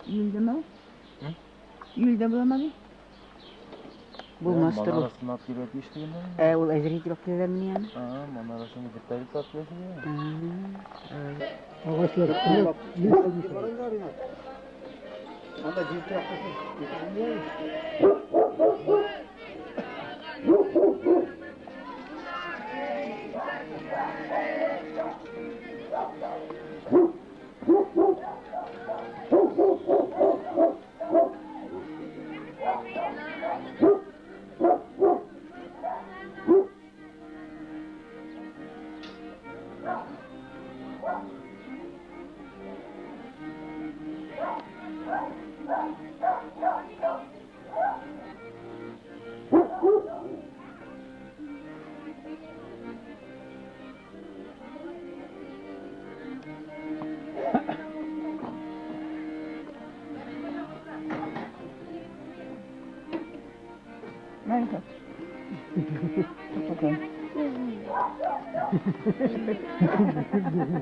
Июльдә ме? Июльдә буламы? Булмастыр ул. Манарасын алып килеп ишетелгән. Ул әзер итеп алып киләләрме аны? Манарасын вертолет алып киләсе. Ağaçlar. Анда җир тораксыз. Merhaba. Bakalım.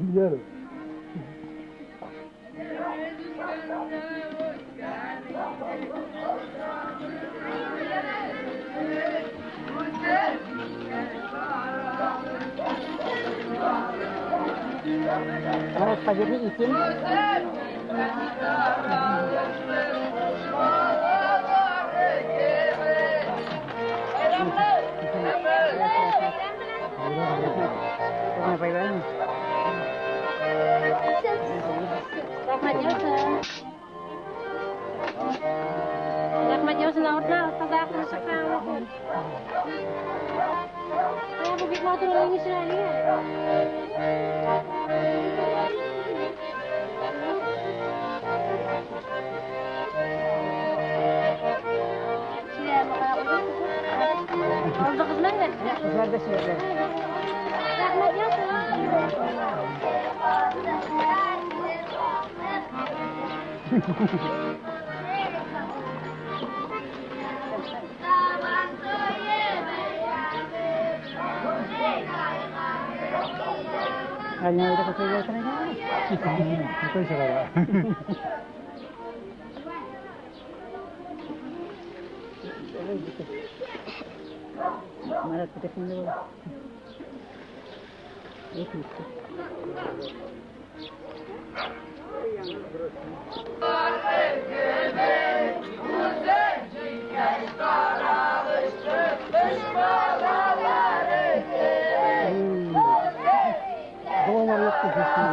Biliyorum. Ama pazarı için Rahmat yovsin. Rahmat yovsin, og'ritma, bu bit motorning Oldu kızlar. Kızlar da sürekli. Rahmat yovsin. Hanya udah kasih lihat aja. Itu sekarang. Marat kita sini dulu. Itu. Doğalar yoktu kesin.